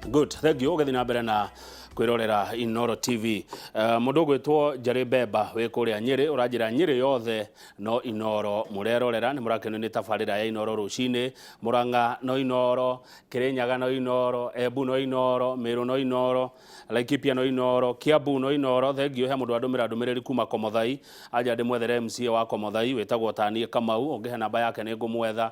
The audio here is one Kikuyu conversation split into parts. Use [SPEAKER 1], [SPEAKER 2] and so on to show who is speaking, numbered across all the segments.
[SPEAKER 1] Good, thank you. Ũgĩthiĩ na mbere na kwĩrorera Inoro TV. Mũndũ ũgwĩtwo Njarĩ Mbemba wĩ kũrĩa Nyĩrĩ ũranjĩra Nyĩrĩ yothe no Inoro mũrerorera, nĩ mũrakenio nĩ tabarĩra ya Inoro rũcinĩ. Mũrang'a no Inoro, Kĩrĩnyaga no Inoro, Embu no Inoro, Mĩrũ no Inoro, Laikipia no Inoro, Kiambu no Inoro. Thank you. He mũndũ andũmĩra ndũmĩrĩri kuma Komothai, anja ndĩmwethere MCA wa Komothai wĩtagwo Tanie Kamau, ũngĩhe namba yake nĩ ngũmwetha.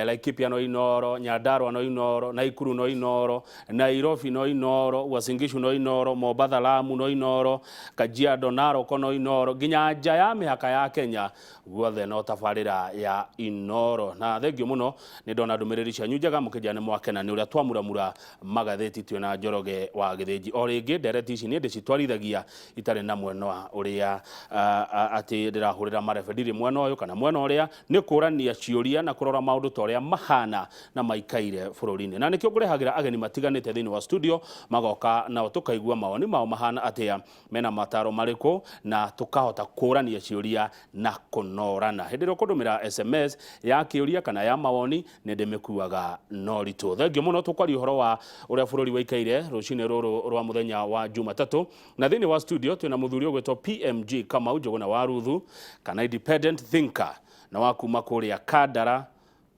[SPEAKER 1] Laikipia no Inoro, Nyandarua no Inoro, Naikuru no Inoro, Nairobi no Inoro, Uasin Gishu no Inoro, Mombatha Lamu no Inoro, Kajiado Narok no Inoro, nginya nja ya mĩhaka ya Kenya guothe no tabarĩra ya Inoro. Na thengiũ mũno, nĩ ndona ndũmĩrĩri cianyu njega mũkĩnjĩra nĩ mwakena nĩ ũrĩa twamuramura magathĩti twĩ na Njoroge wa Gĩthĩnji. O rĩngĩ ndereti ici niĩ ndĩcitwarithagia itarĩ na mwena ũrĩa atĩ ndĩrahũrĩra marebe, ndirĩ mwena ũyũ kana mwena ũrĩa, nĩ kũrania ciũria na kũrora maũndũ ta ũrĩa mahana na maikaire bũrũri-inĩ. Na nĩkĩo ngũrehagĩra ageni matiganĩte thĩinĩ wa studio, magoka nao tũkaigua mawoni mao mahana atĩa, mena mataro marĩkũ, na tũkahota kũrania ciũria na kũnorana. Hĩndĩ ĩrĩa ũkũndũmĩra SMS ya kĩũria kana ya mawoni, nĩ ndĩmĩkuaga na ũritũ. Thengiũ mũno. Tũkwaria ũhoro wa ũrĩa bũrũri waikaire rũcinĩ rũrũ rwa mũthenya wa Jumatatũ, na thĩinĩ wa studio twĩna mũthuri ũgwĩtwo PMG Kamau Njũgũna wa Ruthu, kana independent thinker, na wa kuma kũrĩa Kandara,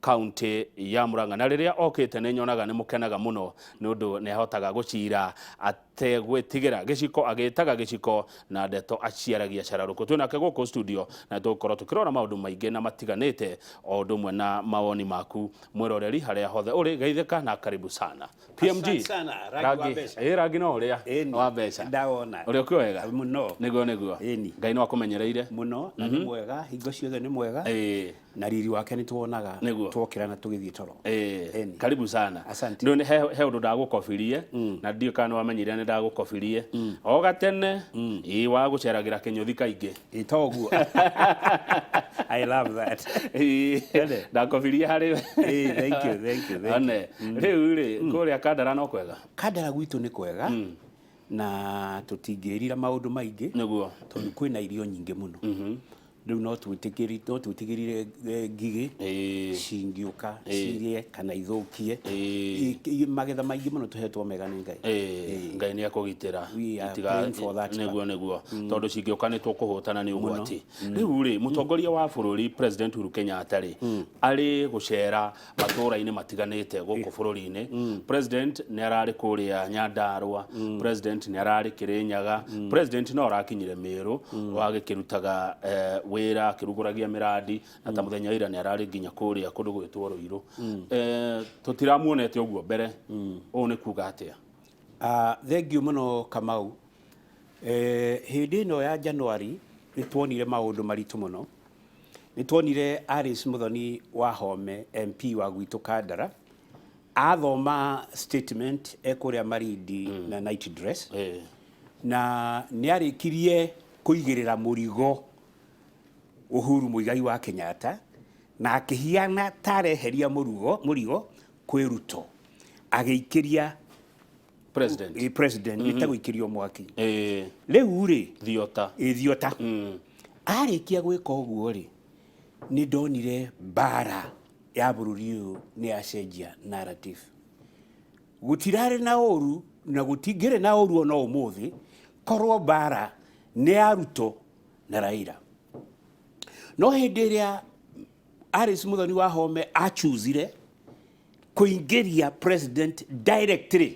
[SPEAKER 1] kaunti ya Murang'a. Na rĩrĩa okĩte nĩ nyonaga nĩ mũkenaga mũno nĩ ũndũ nĩ ahotaga gũcira ategwĩtigĩra, gĩciko agĩtaga gĩciko na ndeto aciaragia cararũkũ. Twĩ nake gũkũ studio na tũgũkorwo tũkĩrora maũndũ maingĩ na matiganĩte, o ũndũ ũmwe na mawoni maku mwĩroreri harĩa hothe ũrĩ. Geithĩka na karibu sana, PMG.
[SPEAKER 2] Asante sana, rangi wa mbeca.
[SPEAKER 1] Ĩ, rangi no ũrĩa
[SPEAKER 2] Ĩni.
[SPEAKER 1] wa mbeca.
[SPEAKER 2] Ndawona.
[SPEAKER 1] Ũrĩa ũkĩ wega.
[SPEAKER 2] Mũno.
[SPEAKER 1] Nĩguo.
[SPEAKER 2] Ĩni.
[SPEAKER 1] Ngai no akũmenyereire.
[SPEAKER 2] Mũno, na nĩ mwega, hingo ciothe nĩ mwega. Na riri wake nĩ tuonaga. Twokĩra na tũgĩthiĩ toro.
[SPEAKER 1] Ĩni. Karibu sana.
[SPEAKER 2] Asante.
[SPEAKER 1] Nĩ he ũndũ ndagũkobirie na ndiũĩ kana nĩ wamenyire nĩ ndagũkobirie o gatene, ĩ, wa gũceragĩra kĩnyũthi kaingĩ.
[SPEAKER 2] Ĩ, toguo. I love that. Ene.
[SPEAKER 1] Ndakobirie harĩ we.
[SPEAKER 2] Ĩ, thank you, thank you, thank you.
[SPEAKER 1] One rĩu rĩ, kũrĩa Kandara no kwega?
[SPEAKER 2] Kandara gwitũ nĩ kwega na tũtingĩrira maũndũ maingĩ tondũ kwĩna irio nyingĩ mũno. Rĩu no twĩtigĩrire ngigĩ cingĩũka cirĩe kana ithũkie. Magetha maingĩ mũno tũhetwo mega nĩ Ngai.
[SPEAKER 1] Ngai nĩ akũgitĩra.
[SPEAKER 2] We are praying for that.
[SPEAKER 1] Nĩguo, tondũ cingĩũka nĩ tũkũhũtana nĩ ũgwati. Rĩu rĩ, mũtongoria wa bũrũri President Uhuru Kenyatta rĩ, arĩ gũcera matũũra-inĩ matiganĩte gũkũ bũrũri-inĩ. President nĩ ararĩ kũrĩa Nyandarua, President nĩ ararĩ Kĩrĩnyaga, President no arakinyire Mĩrũ wagĩkĩrutaga wĩra akĩrugũragia mĩrandi, na ta mũthenya wa ira nĩ ararĩ nginya kũrĩa kũndũ gwĩtwo Rũirũ. Tũtiramuonete ũguo mbere, ũũ nĩ kuga atĩa?
[SPEAKER 2] Ah, thengiũ mũno, Kamau. Hĩndĩ ĩno ya January nĩ tuonire maũndũ maritũ mũno. Nĩ tuonire Alice Muthoni wa Home, MP wa gwitũ Kandara, athoma statement e kũrĩa Malindi na night dress, na nĩ arĩkirie kũigĩrĩra mũrigo Uhuru Muigai wa Kenyatta na akĩhiana ta areheria mũrigo kwĩ Ruto, agĩikĩria
[SPEAKER 1] President.
[SPEAKER 2] President nĩ ta gũikĩrio mwaki. Rĩu rĩ,
[SPEAKER 1] thiota.
[SPEAKER 2] Ĩ, thiota. Arĩkia gwĩka ũguo rĩ, nĩ ndonire mbara ya bũrũri ũyũ nĩ yacenjia narrative. Gũtirarĩ na ũru na gũtingĩrĩ na ũru ona ũmũthĩ korwo mbara nĩ ya Ruto na Raila. No hĩndĩ ĩrĩa Alice Muthoni wa Home achuzire kũingĩria president directly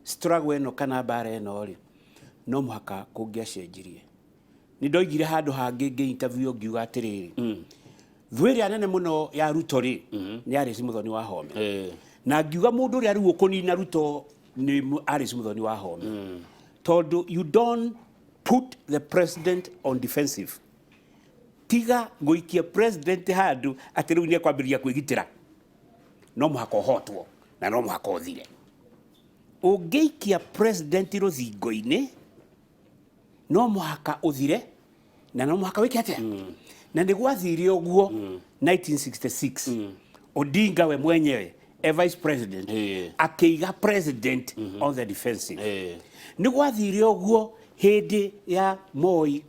[SPEAKER 2] struggle ĩno kana mbara ĩno rĩ, no mũhaka kũngĩacenjirie. Nĩ ndoigire handũ hangĩ ngĩ interview ngiuga atĩrĩrĩ, thũ ĩrĩa nene mũno ya Ruto rĩ, nĩ Alice Muthoni wa Home. Na ngiuga mũndũ ũrĩa rĩu ũkũnina Ruto nĩ Alice Muthoni wa Home, tondũ you don't put the president on defensive. Tiga gũikia president handũ atĩ rĩu nĩ ekwambĩrĩria kwĩgitĩra, no mũhaka ũhotwo na no mũhaka ũthire. Ũngĩikia president rũthingo-inĩ, no mũhaka ũthire na no mũhaka wĩke atĩa? Na nĩ gwathire ũguo 1966, Odinga we mwenyewe e vice president akĩiga president on the defensive. Nĩ gwathire ũguo hĩndĩ ya Moi,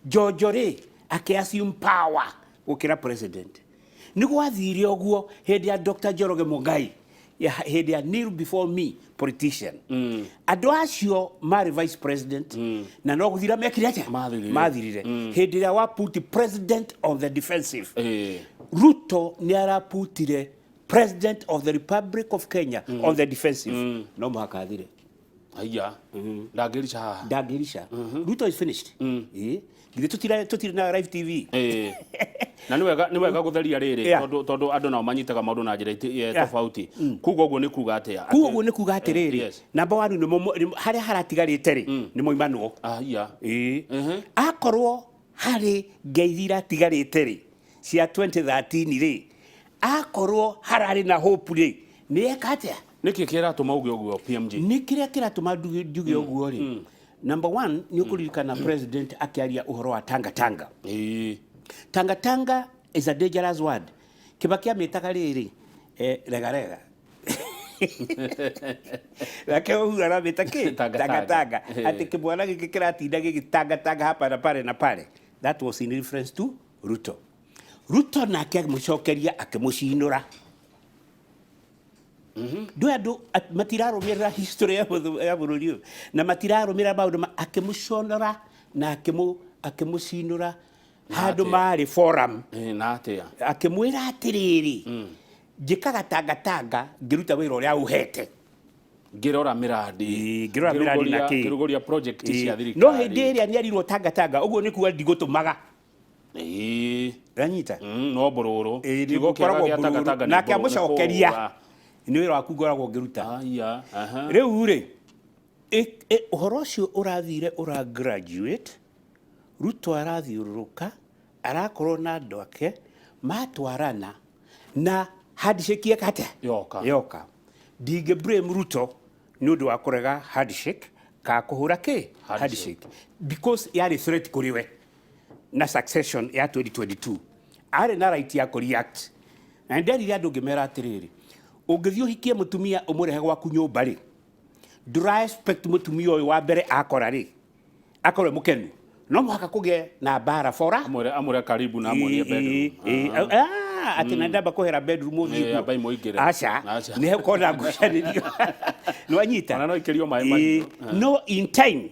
[SPEAKER 2] Njonjo rĩ akĩ assume power gũkĩra president. Nĩ gwathire ũguo hĩndĩ ya Dr. Njoroge Mũngai. Ya hĩndĩ ya kneel before me politician, andũ acio marĩ vice president na no gũthira mekire atĩa?
[SPEAKER 1] Mathirire.
[SPEAKER 2] Mathirire hĩndĩ ĩrĩa wa put president on the defensive. Ruto nĩ araputire President of the Republic of Kenya on the defensive. No mũhaka athire.
[SPEAKER 1] Haiya, ndangĩrica haha.
[SPEAKER 2] Ndangĩrica. Ruto is finished. Ĩĩ. Githĩ tũtirĩ na Live TV?
[SPEAKER 1] Na nĩ wega gũtheria rĩrĩ, tondũ andũ nao manyitaga maũndũ na njĩra tofauti. Kuga ũguo nĩ kuga atĩa?
[SPEAKER 2] Kuga ũguo nĩ kuga atĩrĩrĩ, number one, harĩa haratigarĩte rĩ, nĩ moimanwo.
[SPEAKER 1] Haiya.
[SPEAKER 2] Ĩĩ. Akorwo harĩ ngeithi iratigarĩte rĩ cia 2013 rĩ, akorwo hararĩ na hope rĩ, nĩ eka atĩa?
[SPEAKER 1] Nĩkĩ kĩratũma uge ũguo, PMG?
[SPEAKER 2] Nĩ kĩrĩa kĩratũma njuge ũguo rĩ, number one, nĩ ũkũririkana president akĩaria ũhoro wa tanga tanga. Tanga tanga is a dangerous word. Kibaki amĩtaga rĩrĩ, rega rega, nake Uhuru aramĩta kĩ?
[SPEAKER 1] Tanga
[SPEAKER 2] tanga
[SPEAKER 1] tanga.
[SPEAKER 2] Tanga. Atĩ kĩmwana gĩkĩ kĩratinda gĩgĩtanga tanga hapa na pale na pale. That was in reference to Ruto. Ruto nake akĩmũcokeria, akĩmũcinũra. Ndũĩ andũ matirarũmĩrĩra history ya bũrũri ũyũ na matirarũmĩrĩra maũndũ akĩmũconora na akĩmũcinũra handũ
[SPEAKER 1] Atĩa?
[SPEAKER 2] Marĩ forum.
[SPEAKER 1] Na atĩa?
[SPEAKER 2] Akĩmwĩra atĩrĩrĩ, njĩkaga tangatanga ngĩruta wĩra ũrĩa ũhete.
[SPEAKER 1] Ngĩrora mĩrandi.
[SPEAKER 2] Ĩĩ, ngĩrora mĩrandi na kĩ.
[SPEAKER 1] Ngĩrũgũria project cia thirikari.
[SPEAKER 2] No hĩndĩ ĩrĩa nĩerirwo tangatanga ũguo nĩ kuga ndigũtũmaga. Ranyita?
[SPEAKER 1] No mbũrũrũ.
[SPEAKER 2] Ĩĩ, nĩ
[SPEAKER 1] Kiugo kĩega
[SPEAKER 2] gũkoragwo
[SPEAKER 1] gĩa
[SPEAKER 2] mbũrũrũ.
[SPEAKER 1] tangatanga nĩ
[SPEAKER 2] Nake
[SPEAKER 1] mbũrũ- nĩ
[SPEAKER 2] amũcokeria,
[SPEAKER 1] kũũra.
[SPEAKER 2] nĩ wĩra waku ngoragwo ngĩruta.
[SPEAKER 1] Aya, aha.
[SPEAKER 2] Rĩu rĩ, ũhoro ũcio ũrathire ũra graduate. Ruto arathiũrũrũka, arakorwo na andũ ake matwarana na handshake eka atĩa?
[SPEAKER 1] Yoka.
[SPEAKER 2] Yoka. Ndingĩ blame Ruto nĩ ũndũ wa kũrega handshake ka kũhũra kĩ
[SPEAKER 1] Handshake.
[SPEAKER 2] Handshake, because yarĩ threat kũrĩ we na succession ya 2022. Arĩ na right ya kũ-react, na nderire andũ ngĩmera atĩrĩrĩ, ũngĩthiĩ ũhikie mũtumia ũmũrehe gwaku nyũmba rĩ, ndũra expect mũtumia ũyũ wa mbere akora rĩ akorwe mũkenu. No mũhaka kũgĩe na mbara bora.
[SPEAKER 1] Amwĩre karibu na amuonie bedroom.
[SPEAKER 2] Atĩ na ndamba kũhera bedroom ũthiĩ kuo.
[SPEAKER 1] Amba imũingĩre.
[SPEAKER 2] Aca.
[SPEAKER 1] Aca.
[SPEAKER 2] Nĩ hekona ngucanĩrio, nĩ wanyita?
[SPEAKER 1] Ona no ikĩrio maĩ mahiũ.
[SPEAKER 2] No in time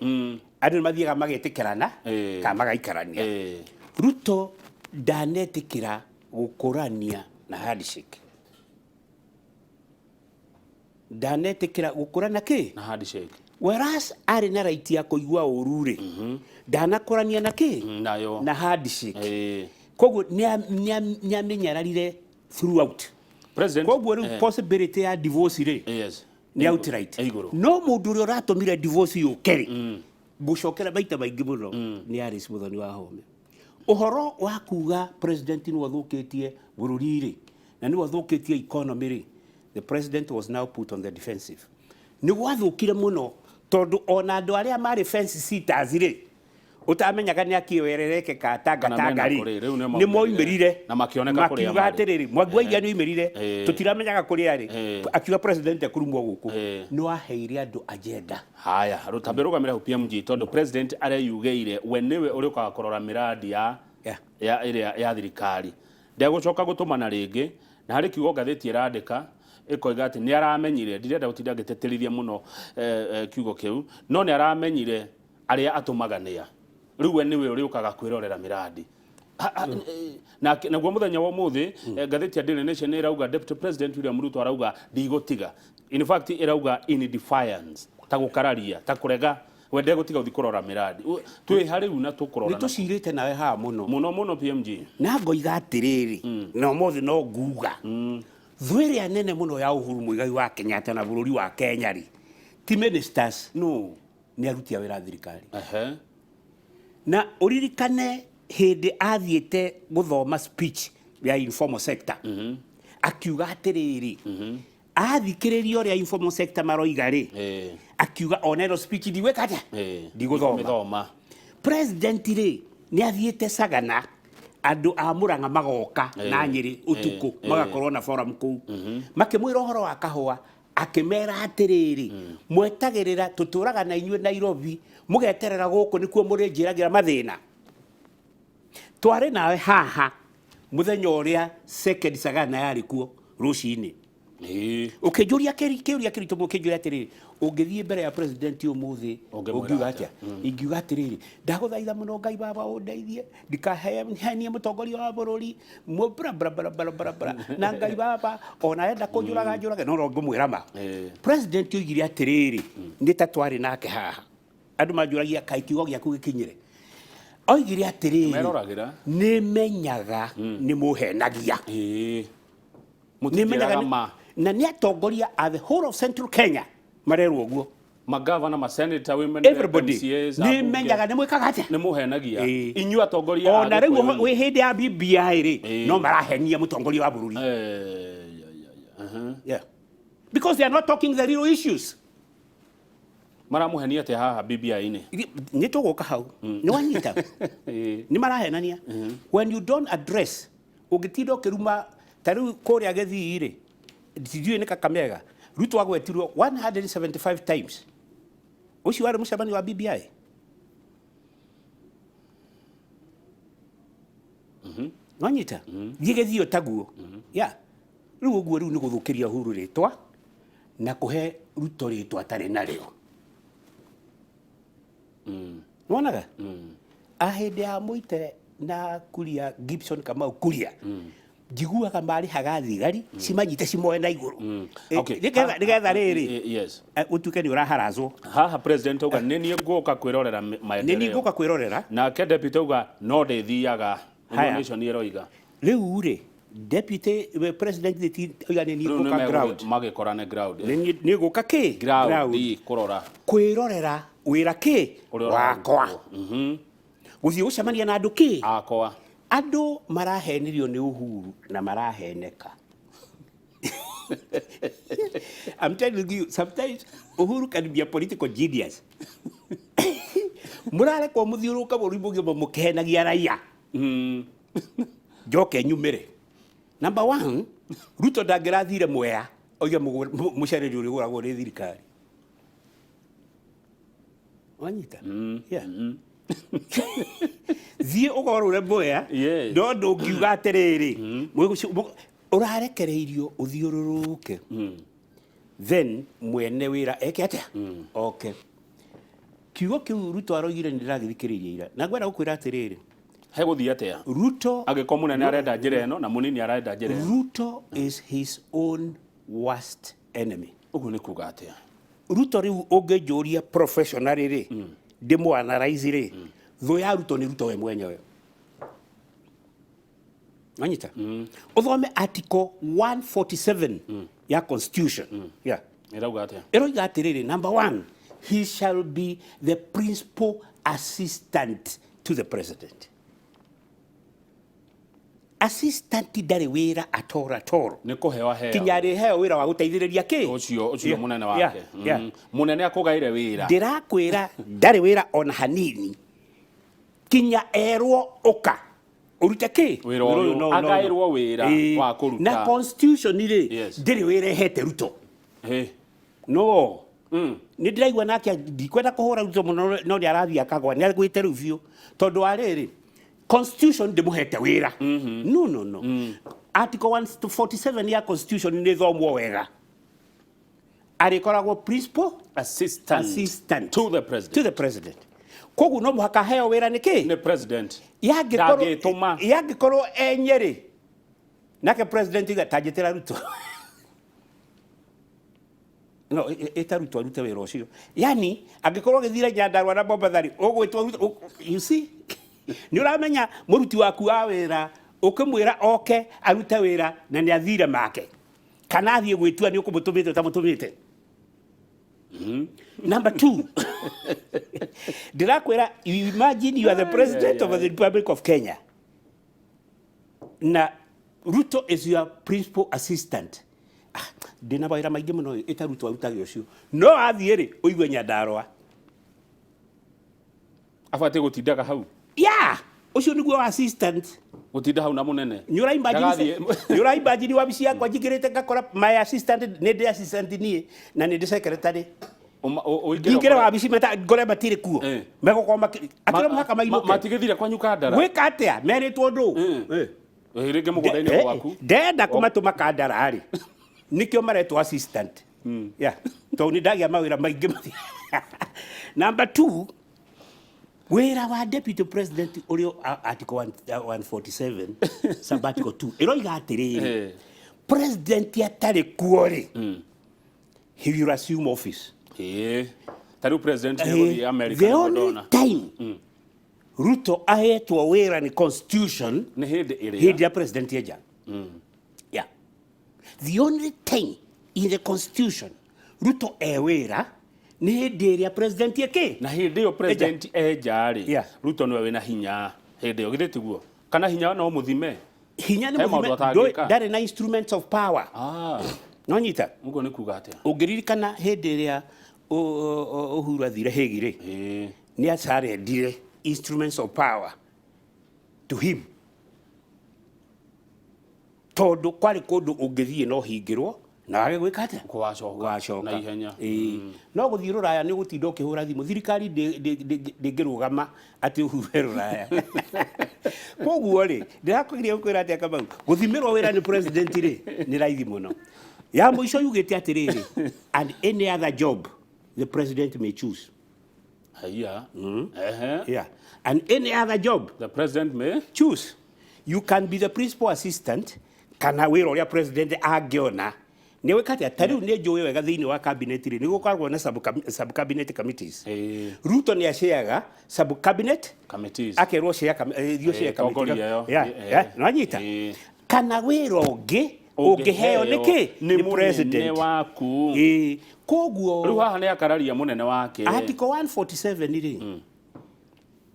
[SPEAKER 2] andũ nĩ mathiaga magetĩkĩrana kana magaikarania. Ruto ndanetĩkĩra gũkũrania na handshake, ndanetĩkĩra gũkũrana kĩ?
[SPEAKER 1] Na handshake.
[SPEAKER 2] Whereas arĩ na right ya kũigua ũru rĩ, ndanakũrania na kĩ?
[SPEAKER 1] Nayo.
[SPEAKER 2] Na handshake. Koguo nĩ amenyararire throughout.
[SPEAKER 1] President
[SPEAKER 2] Koguo rĩu possibility ya divorce rĩ, nĩ outright.
[SPEAKER 1] Igũrũ.
[SPEAKER 2] No mũndũ ũrĩa ũratũmire divorce yũke rĩ, ngũcokera maita maingĩ mũno, nĩ Alice Muthoni wa Home. Ũhoro wa kuga president nĩwe ũthũkĩtie bũrũri rĩ, na nĩwe ũthũkĩtie economy rĩ, the president was now put on the defensive. Nĩ gwathũkire mũno tondũ ona andũ arĩa marĩ fence sitters rĩ, ũtamenyaga nĩ akĩwerereke ka
[SPEAKER 1] Kana
[SPEAKER 2] tangatanga
[SPEAKER 1] mena
[SPEAKER 2] rĩ,
[SPEAKER 1] kũrĩ, rĩu nĩ
[SPEAKER 2] nĩ moimĩrire
[SPEAKER 1] na makĩoneka kũrĩa
[SPEAKER 2] makiuga
[SPEAKER 1] marĩ.
[SPEAKER 2] atĩrĩrĩ, Mwangi wa Iria nĩ oimĩrire, tũtiramenyaga kũrĩa arĩ, akiuga president ekurumwo gũkũ. Nĩ waheire andũ agenda.
[SPEAKER 1] Haya, rũtambe rũgamĩre hau, PMG, tondũ president areyugĩire we nĩwe ũrĩũkaga kũrora mĩrandi ya ya ĩrĩa ya thirikari, ndegũcoka gũtũmana rĩngĩ. Na harĩ kiugo ngathĩti ĩrandĩka ĩkoiga atĩ nĩ aramenyire, ndirenda gũtinda ngĩtĩtĩrithia mũno kiugo kĩu, no nĩ aramenyire arĩa atũmaga nĩa. Rĩu we nĩwe ũrĩũkaga kwĩrorera mĩrandi. Naguo mũthenya wa ũmũthĩ, ngathĩti ya Daily Nation ĩrauga Deputy President William Ruto arauga ndigũtiga. In fact, ĩrauga in defiance, ta gũkararia, ta kũrega, we ndegũtiga gũthiĩ kũrora mĩrandi. Twĩ ha rĩu na tũkũrora
[SPEAKER 2] Nĩ
[SPEAKER 1] na-
[SPEAKER 2] tũcirĩte nawe haha mũno.
[SPEAKER 1] Mũno mũno, PMG.
[SPEAKER 2] Na ngoiga atĩrĩrĩ, na ũmũthĩ no nguga, thũ ĩrĩa nene mũno ya Uhuru Muigai wa Kenyatta na bũrũri wa Kenya rĩ, ti ministers.
[SPEAKER 1] No.
[SPEAKER 2] Nĩ aruti a wĩra a thirikari. Na ũririkane hĩndĩ athiĩte gũthoma speech ya informal sector, akiuga atĩrĩrĩ, athikĩrĩria ũrĩa informal sector maroiga rĩ, akiuga ona ĩno speech ndigwĩka atĩa? Ndigũthoma.
[SPEAKER 1] Mĩthoma.
[SPEAKER 2] President rĩ, nĩ athiĩte Sagana, andũ a Murang'a magoka na Nyĩrĩ ũtukũ, magakorwo na forum kũu, makĩmwĩra ũhoro wa kahũa, akĩmera atĩrĩrĩ, mwetagĩrĩra tũtũraga na inyuĩ Nairobi, mũgeterera gũkũ nĩkuo mũrĩnjĩragĩra mathĩna. Twarĩ nawe haha mũthenya ũrĩa second Sagana yarĩ kuo rũcinĩ. Ũkĩnjũria kĩũria kĩritũ mũno, ũkĩnjũria atĩrĩrĩ, ũngĩthiĩ mbere ya president ũmũthĩ
[SPEAKER 1] Ũngĩmwĩra
[SPEAKER 2] ũngiuga
[SPEAKER 1] atĩa?
[SPEAKER 2] atĩa? Ingiuga atĩrĩrĩ, ndagũthaitha mũno Ngai baba ũndeithie ndikahenie mũtongoria wa bũrũri bra bra bra bra bra bra na Ngai baba ona enda kũnjũraga njũrage, no no ngũmwĩra ma. President oigire atĩrĩrĩ, nĩ ta twarĩ nake haha, andũ manjũragia kaĩ kiugo gĩaku gĩkinyĩre, oigire atĩrĩrĩ,
[SPEAKER 1] Meroragĩra.
[SPEAKER 2] Nĩ menyaga nĩ mũhenagia. Nĩ menyaga
[SPEAKER 1] Mũtinjĩraga ma.
[SPEAKER 2] Na nĩ atongoria a the whole of Central Kenya marerwo ũguo.
[SPEAKER 1] Magavana, masenator, women,
[SPEAKER 2] Everybody.
[SPEAKER 1] MCAs,
[SPEAKER 2] Nĩ
[SPEAKER 1] ambunge.
[SPEAKER 2] menyaga nĩ mwĩkaga atĩa.
[SPEAKER 1] Nĩ mũhenagia. Inyuĩ atongoria a
[SPEAKER 2] Ona rĩu
[SPEAKER 1] Gĩkũyũ-inĩ.
[SPEAKER 2] wĩ hĩndĩ ya BBI rĩ, no marahenia mũtongoria wa bũrũri.
[SPEAKER 1] Eh, ya, ya, ya. Aha.
[SPEAKER 2] Yeah. Because they are not talking the real issues.
[SPEAKER 1] Maramũhenia atĩa haha BBI-inĩ?
[SPEAKER 2] Nĩ tũgũka hau. Nĩ wanyita. Nĩ marahenania. When you don't address, ũngĩtinda ũkĩruma ta rĩu kũrĩa Gĩthii rĩ, ndiũĩ nĩ Kakamega, Ruto agwetirwo 175 times. Ũcio warĩ mũcemanio wa BBI. Nwanyita? Thiĩ Gĩthii taguo. Yeah. Rĩu ũguo rĩu nĩ gũthũkĩria Uhuru rĩtwa na kũhe Ruto rĩtwa atarĩ narĩo. Nwonaga? A hĩndĩ ya Mũite na Kuria, Gibson Kamau Kuria, njiguaga marĩhaga thigari cimanyite cimoe na igũrũ. Nĩgetha rĩrĩ ũtuĩke nĩ ũraharazwo.
[SPEAKER 1] Haha president auga nĩ niĩ ngũka kwĩrorera
[SPEAKER 2] Nĩ niĩ
[SPEAKER 1] maendeleo.
[SPEAKER 2] Ngũka kwĩrorera.
[SPEAKER 1] Nake deputy auga no ndĩthiaga. Nĩguo
[SPEAKER 2] Haya.
[SPEAKER 1] Nation ĩroiga.
[SPEAKER 2] Rĩu rĩ, deputy we president nĩ ti oiga nĩ niĩ
[SPEAKER 1] Rĩu
[SPEAKER 2] ngũka
[SPEAKER 1] nĩ
[SPEAKER 2] ground.
[SPEAKER 1] magĩkorane ground.
[SPEAKER 2] Nĩ niĩ nĩ ngũka kĩ?
[SPEAKER 1] Ground kũrora.
[SPEAKER 2] Kwĩrorera wĩra kĩ?
[SPEAKER 1] Ũrĩa
[SPEAKER 2] Wakwa.
[SPEAKER 1] ũrarutwo.
[SPEAKER 2] Gũthiĩ gũcemania na andũ kĩ?
[SPEAKER 1] Akwa.
[SPEAKER 2] Andũ marahenirio nĩ Uhuru na maraheneka. I'm telling you, sometimes Uhuru can be a political genius. Mũrarekwo mũthiũrũrũka bũrũri mũgima mũkĩhenagia raia. Njoke nyumĩre. Number one, Ruto ndangĩrathire Mwea oige mũcere nĩ ũrĩgũragwo nĩ thirikari. Wanyita? Yeah. Thiĩ ũgorũre Mwea, no ndũngiuga atĩrĩrĩ, ũrarekereirio ũthiũrũrũke. Then mwene wĩra eke atĩa? Oke. Kiugo kĩu Ruto aroigire nĩ ndĩragĩthikĩrĩirie ira. Na ngwenda gũkwĩra atĩrĩrĩ,
[SPEAKER 1] Hegũthiĩ atĩa?
[SPEAKER 2] Ruto
[SPEAKER 1] Angĩkorwo mũnene arenda njĩra ĩno na mũnini arenda njĩra ĩno.
[SPEAKER 2] Ruto is his own worst enemy.
[SPEAKER 1] Ũguo nĩ kuga atĩa?
[SPEAKER 2] Ruto rĩu ũngĩnjũria professionally rĩ, ndĩmũ analyze rĩ, thũ ya Ruto nĩ Ruto we mwenyewe. Wanyita? Ũthome article 147 ya constitution. Yeah.
[SPEAKER 1] Ĩrauga atĩa?
[SPEAKER 2] Ĩroiga atĩrĩrĩ, number one, he shall be the principal assistant to the president. Assistant ndarĩ wĩra at all at all.
[SPEAKER 1] Nĩ kũheo aheo.
[SPEAKER 2] Kinya arĩheo wĩra wa gũteithĩrĩria kĩ?
[SPEAKER 1] Ũcio mũnene wake. Mũnene akũgaire wĩra.
[SPEAKER 2] Ndĩrakwĩra ndarĩ wĩra ona hanini. Kinya erwo ũka ũrute kĩ?
[SPEAKER 1] Wĩra ũyũ.
[SPEAKER 2] No, no, no.
[SPEAKER 1] Agaĩrwo wĩra wa kũruta.
[SPEAKER 2] Na constitution rĩ, ndĩrĩ wĩra ĩhete Ruto. No. Nĩ ndĩraigua nake ndikwenda kũhũra Ruto mũno, no nĩ arathiĩ akagwa, nĩ agwĩte rĩu biũ tondũ wa rĩrĩ, constitution ndĩmũhete wĩra. No, no, no. Article 147 ya constitution nĩ thomwo wega, arĩkoragwo principal
[SPEAKER 1] assistant,
[SPEAKER 2] assistant
[SPEAKER 1] to the president.
[SPEAKER 2] To the president. Koguo no mũhaka aheo wĩra nĩ kĩ?
[SPEAKER 1] Nĩ president.
[SPEAKER 2] Yangĩkorwo
[SPEAKER 1] Ndangĩtũma.
[SPEAKER 2] Yangĩkorwo e Nyeri nake president iga tanjĩtĩra Ruto, no ĩta Ruto arute wĩra ũcio. Yani angĩkorwo ũgĩthire Nyandarua na Mombatha rĩ, ũgwĩtwo Ruto, you see, nĩ ũramenya mũruti waku wa wĩra ũkĩmwĩra oke arute wĩra na nĩ athire make kana athiĩ gwĩtua nĩ ũkũmũtũmĩte ũtamũtũmĩte. Number two, ndĩrakwĩra, you imagine you are the president of the Republic of Kenya na Ruto is your principal assistant. Ah, ndĩna mawĩra maingĩ mũno, ĩta Ruto arutage ũcio, no athiĩ rĩ, ũigue Nyandarua.
[SPEAKER 1] Abatiĩ gũtindaga hau.
[SPEAKER 2] Yeah, ũcio nĩguo assistant.
[SPEAKER 1] Gũtinda hau na mũnene.
[SPEAKER 2] Nĩ ũraimagine
[SPEAKER 1] Ndagathiĩ-
[SPEAKER 2] nĩ ũraimagine wabici yakwa njingĩrĩte ngakora my assistant, nĩ ndĩ assistant niĩ na nĩ ndĩ secretary.
[SPEAKER 1] Ũingĩre
[SPEAKER 2] Njingĩre
[SPEAKER 1] ũkore-
[SPEAKER 2] wabici ngore matirĩ kuo. Megũkorwo akĩrĩ mũhaka mainũke.
[SPEAKER 1] Matigĩthire kwanyu Kandara.
[SPEAKER 2] Gwĩka atĩa merĩtwo ndũ?
[SPEAKER 1] Rĩngĩ mũgũnda-inĩ gwaku.
[SPEAKER 2] Ndenda kũmatũma Kandara rĩ. Nĩkĩo maretwo assistant. Yeah. Tondũ nĩ ndagĩa mawĩra maingĩ. Number two, wĩra wa deputy president ũrĩa article 147 sub article 2 ĩroiga atĩrĩrĩ, president atarĩ kuo rĩ, he will assume office.
[SPEAKER 1] Ĩĩ, ta rĩu president nĩ egũthiĩ America.
[SPEAKER 2] The
[SPEAKER 1] nĩguo
[SPEAKER 2] only
[SPEAKER 1] ndona.
[SPEAKER 2] time Ruto ahetwo wĩra nĩ constitution
[SPEAKER 1] nĩ hĩndĩ ĩrĩa
[SPEAKER 2] hĩndĩ ya president eja. Yeah. The only time in the constitution Ruto e wĩra nĩ hĩndĩ ĩrĩa president ĩkĩ.
[SPEAKER 1] Na hĩndĩ ĩyo president enja rĩ, Ruto nĩwe wĩna hinya hĩndĩ ĩyo, githĩ tiguo? Kana hinya no mũthime?
[SPEAKER 2] Hinya nĩ
[SPEAKER 1] He maũndũ
[SPEAKER 2] mũthime,
[SPEAKER 1] atangĩka.
[SPEAKER 2] ndarĩ na instruments of power.
[SPEAKER 1] Ah,
[SPEAKER 2] No nyita.
[SPEAKER 1] Ũguo nĩ kuga atĩa?
[SPEAKER 2] Ũngĩririkana hĩndĩ ĩrĩa Uhuru athire Hague rĩ, nĩ acarendire instruments of power to him, tondũ kwarĩ kũndũ ũngĩthiĩ no hingĩrwo na wage gwĩka atĩa?
[SPEAKER 1] Gwacoka
[SPEAKER 2] Gwacoka
[SPEAKER 1] na ihenya.
[SPEAKER 2] Ĩĩ. No gũthiĩ rũraya nĩ ũgũtinda ũkĩhũra thimũ, thirikari ndĩngĩrũgama atĩ Uhuru e rũraya. Koguo rĩ, ndĩrakũgiria gũkwĩra atĩa, Kamau, gũthimĩrwo wĩra nĩ president rĩ, nĩ raithi mũno. Ya mũico yugĩte atĩrĩrĩ, and any other job the president may choose.
[SPEAKER 1] Haiya. Ehe.
[SPEAKER 2] Yeah. And any other job
[SPEAKER 1] the president may
[SPEAKER 2] choose. You can be the principal assistant kana wĩra ũrĩa president angĩona nĩ wĩka atĩa. Ta rĩu nĩ njũĩ wega thĩinĩ wa cabinet rĩ, nĩ gũkoragwo na sub cabinet committees. Ruto nĩ aceaga sub cabinet
[SPEAKER 1] committees.
[SPEAKER 2] Akerwo share thiĩ ũshare committee.
[SPEAKER 1] Tongoria ĩyo.
[SPEAKER 2] Yeah, nĩwanyita? Kana wĩra ũngĩ ũngĩheo nĩ kĩ?
[SPEAKER 1] Nĩ mũnene
[SPEAKER 2] president.
[SPEAKER 1] Waku.
[SPEAKER 2] Ĩĩ. Koguo
[SPEAKER 1] rĩu haha nĩ akararia mũnene wake.
[SPEAKER 2] Article 147 rĩ,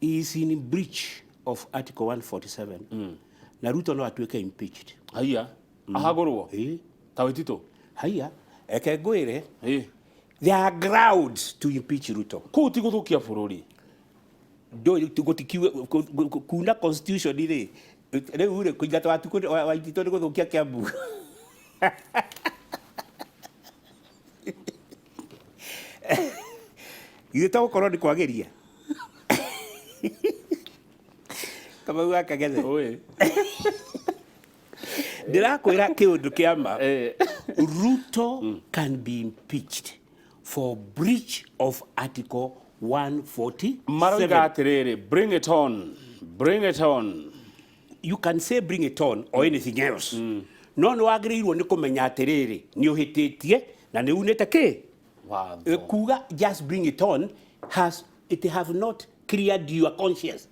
[SPEAKER 2] is in breach of article 147 na Ruto no atuĩke impeached.
[SPEAKER 1] Haiya, ahagũrwo
[SPEAKER 2] Ĩĩ.
[SPEAKER 1] ta wĩtitũ.
[SPEAKER 2] Haiya, eke ngwĩre, there are grounds to impeach Ruto.
[SPEAKER 1] Kũu ti gũthũkia bũrũri?
[SPEAKER 2] Ndũĩ gũtikiuge kuna constitution rĩ, rĩu rĩ, kũingata Watukũ Waititũ nĩ gũthũkia Kiambu? Githĩ to gũkorwo nĩ kwagĩria? Kamau wa Kagethe,
[SPEAKER 1] Ũĩ.
[SPEAKER 2] Ndĩrakwĩra kĩũndũ kĩa ma. Ruto can be impeached for breach of article 147.
[SPEAKER 1] Maroiga atĩrĩrĩ, bring it on, bring it on.
[SPEAKER 2] You can say bring it on or anything else, no nĩ wagĩrĩirwo nĩ kũmenya atĩrĩrĩ, nĩ ũhĩtĩtie na nĩ unĩte kĩ.
[SPEAKER 1] Watho.
[SPEAKER 2] Kuga just bring it on has it have not cleared your conscience.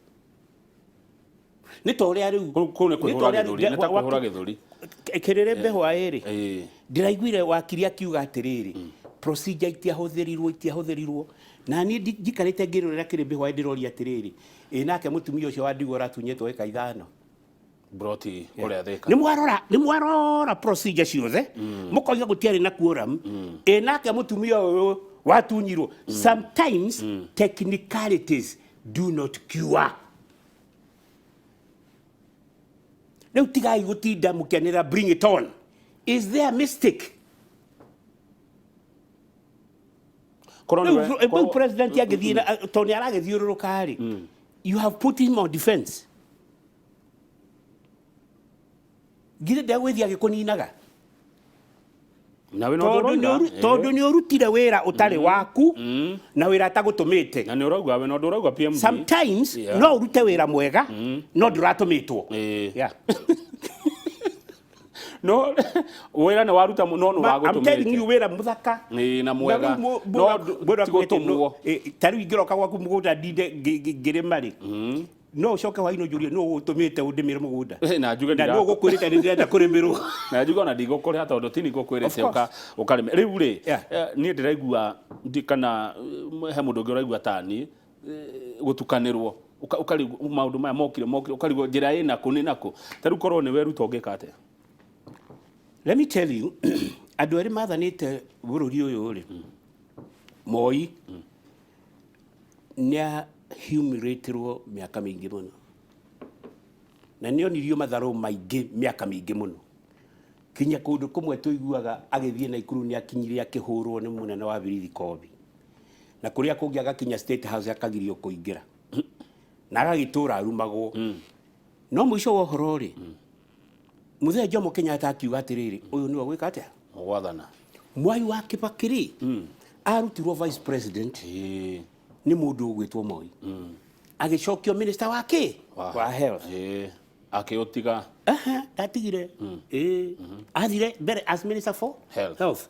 [SPEAKER 2] Nĩ ta ũrĩa rĩu
[SPEAKER 1] Kũu nĩ
[SPEAKER 2] nĩ ta
[SPEAKER 1] kwĩhũra
[SPEAKER 2] ũrĩa rĩu
[SPEAKER 1] gĩthũri, nĩ ta kwĩhũra gĩthũri.
[SPEAKER 2] Kĩrĩrĩ mbehwa ĩrĩ, ndĩraiguire wakiri akiuga atĩrĩrĩ, procedure itiahũthĩrirwo, itiahũthĩrirwo. Na niĩ njikarĩte ngĩrorera kĩrĩ mbehwa, ndĩroria atĩrĩrĩ, ĩ nake mũtumia ũcio wa ndigwa ũratunyĩtwo ĩka 5
[SPEAKER 1] Broti kũrĩa Thĩka.
[SPEAKER 2] Nĩ mwarora, nĩ mwarora procedure ciothe, mũkoiga gũtiarĩ na quorum. Ĩ nake mũtumia ũyũ watunyirwo? Sometimes technicalities do not cure. Rĩu tigai gũtinda mũkĩanĩrĩra bring it on. Is there a mistake?
[SPEAKER 1] Korwo
[SPEAKER 2] rĩu
[SPEAKER 1] nĩwe-
[SPEAKER 2] rĩu
[SPEAKER 1] korwo-
[SPEAKER 2] president angĩthiĩ tondũ nĩ aragĩthiũrũrũka rĩ, you have put him on defense. Githĩ ndegwĩthiĩ agĩkũninaga?
[SPEAKER 1] Na wĩna ũndũ
[SPEAKER 2] Tondũ nĩ
[SPEAKER 1] ũroiga.
[SPEAKER 2] Tondũ nĩ ũrutire wĩra ũtarĩ waku na wĩra atagũtũmĩte.
[SPEAKER 1] Na nĩ ũrauga wĩna ũndũ ũrauga, PMD.
[SPEAKER 2] Sometimes no ũrute wĩra mwega no ndũratũmĩtwo. Yeah.
[SPEAKER 1] No wĩra nĩ waruta no nĩ
[SPEAKER 2] I'm telling you,
[SPEAKER 1] wagũtũmĩte.
[SPEAKER 2] wĩra mũthaka
[SPEAKER 1] Ĩĩ, na mwega.
[SPEAKER 2] Na rĩu
[SPEAKER 1] No
[SPEAKER 2] mũndũ
[SPEAKER 1] ti
[SPEAKER 2] akuĩte
[SPEAKER 1] gũtũmwo.
[SPEAKER 2] Ta rĩu ingĩroka gwaku mũgũnda ndinde ngĩrĩma rĩ, no ũcoke hwainĩ ũnjũrie, nũ ũgũtũmĩte ũndĩmĩre mũgũnda?
[SPEAKER 1] Na njuge
[SPEAKER 2] Na nũ ũgũkwĩrĩte nĩ ndĩrenda kũrĩmĩrwo?
[SPEAKER 1] Na njuge ona ndigũkũrĩha tondũ ti nigũkwĩrĩte
[SPEAKER 2] Of course.
[SPEAKER 1] Ũkarĩme rĩu rĩ. Niĩ ndĩraigua ndi kana he mũndũ ũngĩ ũraigua tani gũtukanĩrwo. Ũkarigwo maũndũ maya mokire mokire, ũkarigwo njĩra ĩna kũ nĩ nakũ. Ta rĩu korwo nĩwe Ruto, ũngĩka atĩa?
[SPEAKER 2] Let me tell you, andũ erĩ mathanĩte bũrũri ũyũ rĩ, Moi nĩ humiliatirwo mĩaka mĩingĩ mũno na nĩ onirio matharũ maingĩ mĩaka mĩingĩ mũno, kinya kũndũ kũmwe tũiguaga agĩthiĩ Naikuru nĩ akinyire akĩhũrwo nĩ mũnene wa birithi kobi, na kũrĩa kũngĩ agakinya State House akagirio kũingĩra na agagĩtũra arumagwo. No mũico wa ũhoro rĩ, mũthee Jomo Kenyatta akiuga atĩrĩrĩ, ũyũ nĩwe gwĩka atĩa?
[SPEAKER 1] Mũgwathana.
[SPEAKER 2] Mwai wa Kibaki rĩ, arutirwo vice president nĩ mũndũ ũgwĩtwo Moi, agĩcokio minister wa kĩ? Wa health.
[SPEAKER 1] Akĩũtiga.
[SPEAKER 2] Aha, ndatigire. Ĩĩ, athire mbere as minister for
[SPEAKER 1] Health.
[SPEAKER 2] Health.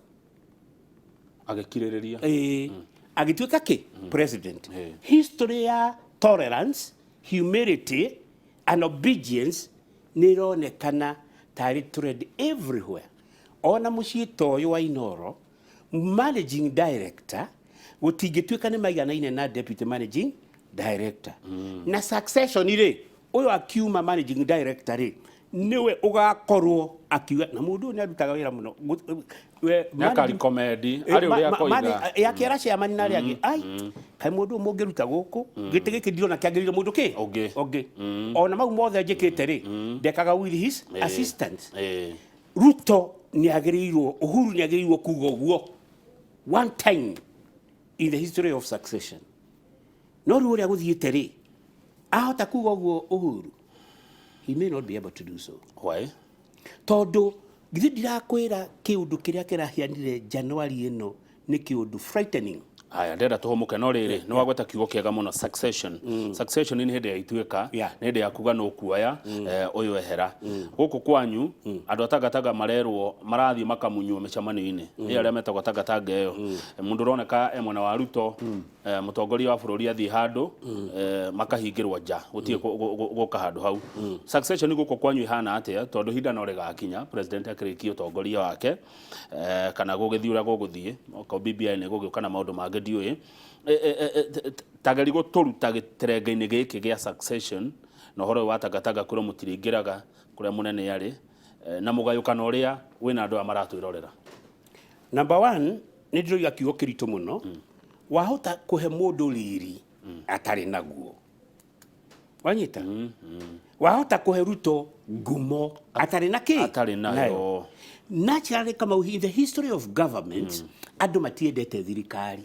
[SPEAKER 1] Agĩkirĩrĩria.
[SPEAKER 2] Ĩĩ, agĩtuĩka kĩ? President.
[SPEAKER 1] Ĩĩ.
[SPEAKER 2] History ya tolerance, humility and obedience nĩ ĩronekana tarĩ trend everywhere. Ona mũciĩ ta ũyũ wa Inoro, managing director gũtingĩtuĩka nĩ maiganaine na deputy managing director. Na succession rĩ, ũyũ akiuma managing director rĩ, nĩwe ũgakorwo akiuga, na mũndũ ũyũ nĩ arutaga wĩra mũno.
[SPEAKER 1] Nĩ akarikomendi arĩ ũrĩa akoiga.
[SPEAKER 2] Yakĩara chairman na arĩa angĩ, ai, kaĩ mũndũ ũyũ mũngĩruta gũkũ gĩtĩ gĩkĩ, ndirona kĩagĩrĩire mũndũ kĩ
[SPEAKER 1] Ũngĩ.
[SPEAKER 2] Ũngĩ. Ona mau mothe njĩkĩte rĩ, ndekaga with his assistant. Ruto nĩ agĩrĩirwo, Uhuru nĩ agĩrĩirwo kuga ũguo one time in the history of succession. No rĩu ũrĩa gũthiĩte rĩ, ahota kuga ũguo Uhuru? He may not be able to do so.
[SPEAKER 1] Why?
[SPEAKER 2] Tondũ githĩ ndirakwĩra kĩũndũ kĩrĩa kĩrahianire January ĩno nĩ kĩũndũ frightening.
[SPEAKER 1] Haya, ndĩrenda tũhũmũke, no rĩrĩ, nĩ wagweta kiugo kĩega mũno, succession. Succession nĩ hĩndĩ ya ituĩka,
[SPEAKER 2] Yeah.
[SPEAKER 1] nĩ hĩndĩ ya kuga nũ kuoya ũyũ ehera. Gũkũ kwanyu andũ a Tangatanga marerwo marathiĩ makamunywo mĩcemanio-inĩ nĩ arĩa metagwo Tangatanga ĩyo. Mũndũ ũroneka e mwena wa Ruto, mũtongoria wa bũrũri athiĩ handũ, makahingĩrwo nja, gũtirĩ gũka handũ hau. Succession gũkũ kwanyu ĩhana atĩa? Tondũ ihinda no rĩgakinya president akĩrĩkia ũtongoria wake, kana gũgĩthiĩ ũrĩa gũgũthiĩ, okorwo BBI nĩ gũgĩũka na maũndũ mangĩ ndiũĩ. Tageri gũtũruta gĩterenge-inĩ gĩkĩ gĩa succession na ũhoro ũyũ wa Tangatanga kũrĩa mũtiringĩraga kũrĩa mũnene arĩ, na mũgayũkano ũrĩa wĩna andũ aya maratwĩrorera.
[SPEAKER 2] Number one, nĩ ndĩroiga kiugo kĩritũ mũno. Wahota kũhe mũndũ riri atarĩ naguo, wanyita? Wahota kũhe Ruto ngumo atarĩ na kĩ?
[SPEAKER 1] Atarĩ nayo.
[SPEAKER 2] Naturally, Kamau, in the history of government, andũ matiendete thirikari.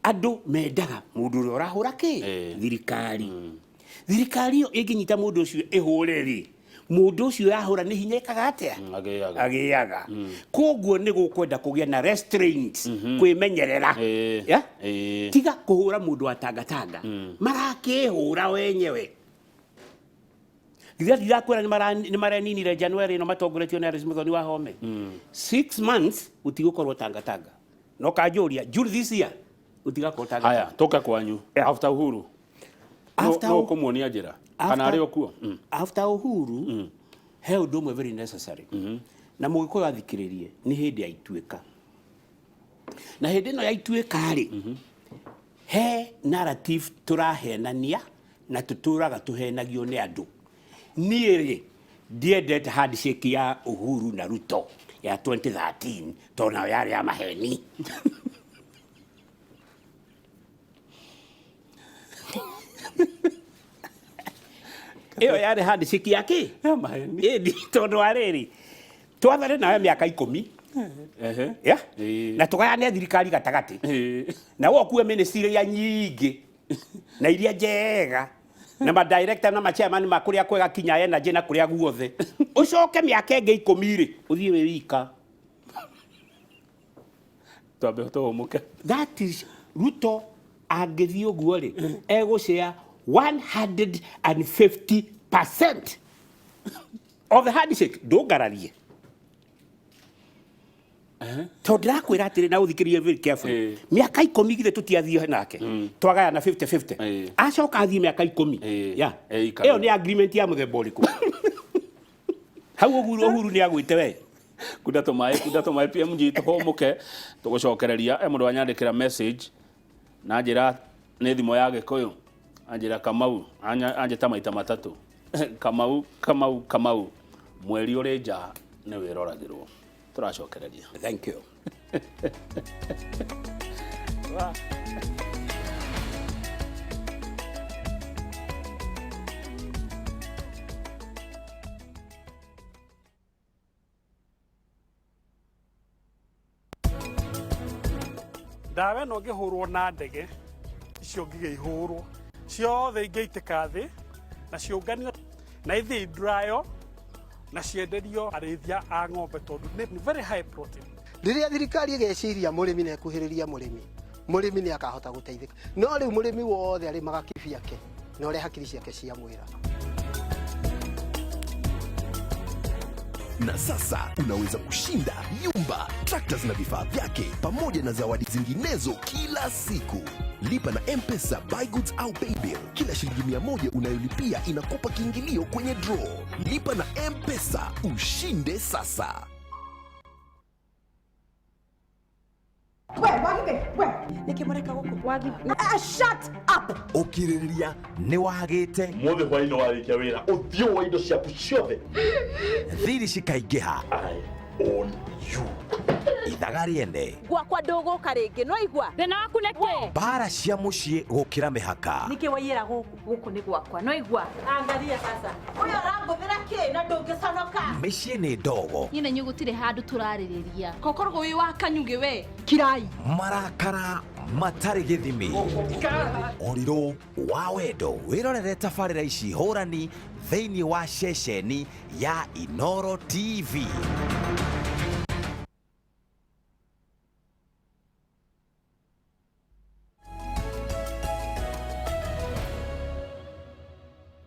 [SPEAKER 2] Andũ mendaga mũndũ ũrĩa ũrahũra kĩ? Thirikari. Thirikari ĩyo ĩngĩnyita mũndũ ũcio ĩhũre rĩ, mũndũ ũcio yahũra nĩ hinya ĩkaga atĩa?
[SPEAKER 1] Agĩaga.
[SPEAKER 2] Agĩaga. Koguo nĩ gũkwenda kũgĩa na restraint, kwĩmenyerera. Yeah? Tiga kũhũra mũndũ wa Tangatanga, marakĩhũra wenyewe. Githĩ ndirakwĩra nĩ mareninire January ĩno matongoretio nĩ Alice Muthoni wa Home? 6 months gũtigũkorwo Tangatanga. No kanjũria, June this year gũtigakorwo Tangatanga.
[SPEAKER 1] Haya, tũke kwanyu.
[SPEAKER 2] Yeah.
[SPEAKER 1] After Uhuru,
[SPEAKER 2] After
[SPEAKER 1] no kũmuonia njĩra kana arĩ o kuo?
[SPEAKER 2] After Uhuru, he ũndũ ũmwe very necessary na mũgĩkũyũ athikĩrĩrie. Nĩ hĩndĩ ya ituĩka, na hĩndĩ ĩno ya ituĩka rĩ, he narrative tũrahenania na tũtũraga tũhenagio nĩ andũ. Niĩ rĩ, ndiendete handshake ya Uhuru na Ruto ya 2013, tondũ nayo yarĩ ya maheni. Ĩyo yarĩ handshake ya kĩ?
[SPEAKER 1] Ya maheni.
[SPEAKER 2] Ĩni, tondũ wa rĩrĩ, twathane nawe mĩaka 10. Yeah? Na tũgayane thirikari gatagatĩ, na we ũkue ministry iria nyingĩ na iria njega na madirector na machairman ma kũrĩa kwega kinya energy na kũrĩa guothe, ũcoke mĩaka ĩngĩ 10 rĩ, ũthiĩ wĩ wika.
[SPEAKER 1] Twambe tũhũmũke.
[SPEAKER 2] That is Ruto angĩthiĩ ũguo rĩ, egũcea 150% of the handshake. Ndũngararie, tondũ ndĩrakwĩra atĩrĩ, na ũthikĩrĩrie very carefully. Mĩaka 10 githĩ tũtiathiĩ nake twagayana 50-50? Acoka athiĩ mĩaka 10. Yeah.
[SPEAKER 1] Ĩikare.
[SPEAKER 2] Ĩyo nĩ agreement ya mũthemba ũrĩkũ hau? Uhuru nĩ agwĩte we.
[SPEAKER 1] Kunda tũmaĩ, kunda tũmaĩ, PMG, tũhũmũke, tũgũcokereria. E mũndũ wanyandĩkĩra message na njĩra nĩ thimũ ya Gĩkũyũ, anjĩra Kamau, anjĩta maita matatũ, Kamau, Kamau, Kamau, mweri ũrĩ nja nĩ wĩroragĩrwo. Tũracokereria.
[SPEAKER 2] Thank you.
[SPEAKER 3] Ndawa ĩno ĩngĩhũrwo na ndege icio, ngigĩ ihũrwo ciothe ingĩitĩka thĩ na ciũnganio na ithiĩ indrayo. Na cienderio arĩithia a ng'ombe tondũ nĩ very high protein.
[SPEAKER 4] Rĩrĩa thirikari ĩgeciria mũrĩmi na ĩkuhĩrĩria mũrĩmi, mũrĩmi nĩ akahota gũteithĩka. No rĩu mũrĩmi wothe arĩmaga kibiake na ũrĩa hakiri ciake cia mwĩra.
[SPEAKER 5] Na sasa unaweza kushinda nyumba, tractors na vifaa vyake pamoja na zawadi zinginezo kila siku. Lipa na M-Pesa, Buy Goods au Paybill. Kila shilingi 100 unayolipia inakupa kiingilio kwenye draw. Lipa na M-Pesa, ushinde sasa.
[SPEAKER 6] We, Wagime, we. Nĩkĩ mũreka gũkũ? Wagi. Ah, shut up!
[SPEAKER 7] Ũkirĩrĩria nĩ wagĩte.
[SPEAKER 8] Mũthĩ hwainĩ warĩkia wĩra ũthiũ wa indo ciaku ciothe.
[SPEAKER 7] Thiri cikaingĩha.
[SPEAKER 8] I own you.
[SPEAKER 7] Ithaga rĩene.
[SPEAKER 9] Gwakwa ndũgũka rĩngĩ no igua
[SPEAKER 10] Thĩna waku nĩ kĩ?
[SPEAKER 7] Mbara cia mũciĩ gũkĩra mĩhaka.
[SPEAKER 9] Nĩkĩ waiyĩra gũkũ? Gũkũ nĩ gwakwa no igua. Angalia sasa. Ũyũ arangũthĩra kĩ na ndũngĩconoka?
[SPEAKER 7] Mĩciĩ nĩ ndogo.
[SPEAKER 10] Niĩ na inyuĩ gũtirĩ handũ tũrarĩrĩria.
[SPEAKER 9] Kokorwo wĩ wa kanyugĩ we. Kirai.
[SPEAKER 7] Marakara matarĩ gĩthimi. Ũrirũ wa wendo. Wĩrorere tabarĩra ici hũrani thĩinĩ wa ceceni ya Inoro TV.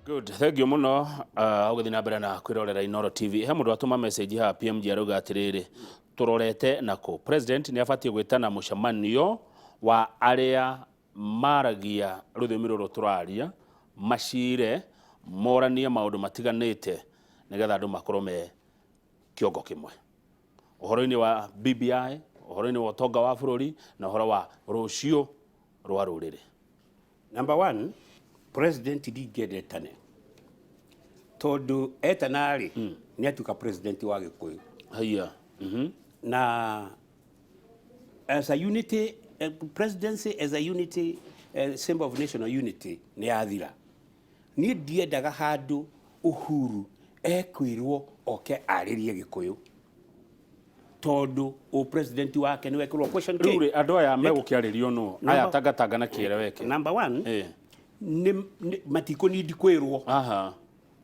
[SPEAKER 1] Good, thank you muno ũgĩthiĩ na mbere na kwĩrorera Inoro TV. He mũndũ atũma message haha PMG arauga atĩrĩrĩ, tũrorete nakũ. President nĩ abatiĩ gwĩtana mũcemanio wa arĩa maragia rũthiomi rũrũ tũraria, macire, moranie maũndũ matiganĩte nĩgetha andũ makorwo me kĩongo kĩmwe. Ũhoro-inĩ wa BBI, ũhoro-inĩ wa ũtonga wa bũrũri na ũhoro wa rũciũ rwa rũrĩrĩ.
[SPEAKER 2] Number one, president ndingĩendetane tondũ etana rĩ, nĩ atuĩka president wa Gĩkũyũ.
[SPEAKER 1] Haiya.
[SPEAKER 2] Na as a unity, presidency as a unity, symbol of national unity nĩ yathira. Niĩ ndiendaga handũ Uhuru ekwĩrwo oke arĩrie Gĩkũyũ tondũ ũ president wake nĩ wekĩrwo question.
[SPEAKER 1] Rĩu rĩ, andũ aya megũkĩarĩrio nũ? Aya tangatanga na kĩeleweke.
[SPEAKER 2] Number one, nĩ matikũnindi kwĩrwo.
[SPEAKER 1] Aha.